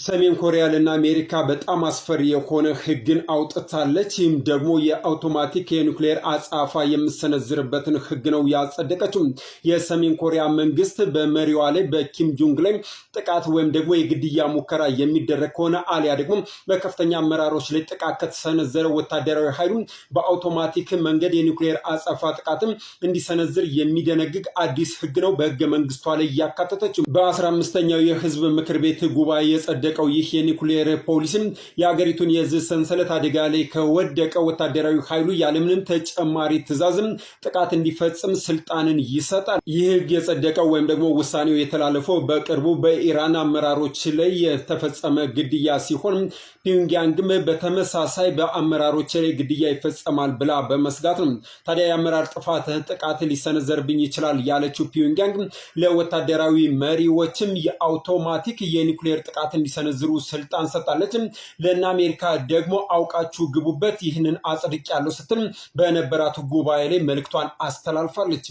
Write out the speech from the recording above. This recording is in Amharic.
ሰሜን ኮሪያ ለና አሜሪካ በጣም አስፈሪ የሆነ ህግን አውጥታለች። ይህም ደግሞ የአውቶማቲክ የኒውክሌር አጻፋ የምሰነዝርበትን ህግ ነው ያጸደቀችው። የሰሜን ኮሪያ መንግስት በመሪዋ ላይ በኪም ጆንግ ላይ ጥቃት ወይም ደግሞ የግድያ ሙከራ የሚደረግ ከሆነ አሊያ ደግሞ በከፍተኛ አመራሮች ላይ ጥቃት ከተሰነዘረ ወታደራዊ ኃይሉ በአውቶማቲክ መንገድ የኒውክሌር አጸፋ ጥቃትም እንዲሰነዝር የሚደነግግ አዲስ ህግ ነው በህገ መንግስቷ ላይ ያካተተችው። በ15ኛው የህዝብ ምክር ቤት ጉባኤ የጸደቀው ይህ የኒውክሌር ፖሊሲም የአገሪቱን የእዝ ሰንሰለት አደጋ ላይ ከወደቀ ወታደራዊ ኃይሉ ያለምንም ተጨማሪ ትዕዛዝም ጥቃት እንዲፈጽም ስልጣንን ይሰጣል። ይህ ህግ የጸደቀው ወይም ደግሞ ውሳኔው የተላለፈው በቅርቡ በኢራን አመራሮች ላይ የተፈጸመ ግድያ ሲሆን ፒዮንግያንግም በተመሳሳይ በአመራሮች ላይ ግድያ ይፈጸማል ብላ በመስጋት ነው። ታዲያ የአመራር ጥፋት ጥቃት ሊሰነዘርብኝ ይችላል ያለችው ፒዮንግያንግ ለወታደራዊ መሪዎችም የአውቶማቲክ የኒውክሌር ጥቃት እንዲሰነዝሩ ስልጣን ሰጣለች። ለእነ አሜሪካ ደግሞ አውቃችሁ ግቡበት፣ ይህንን አጽድቅ ያለው ስትል በነበራት ጉባኤ ላይ መልእክቷን አስተላልፋለች።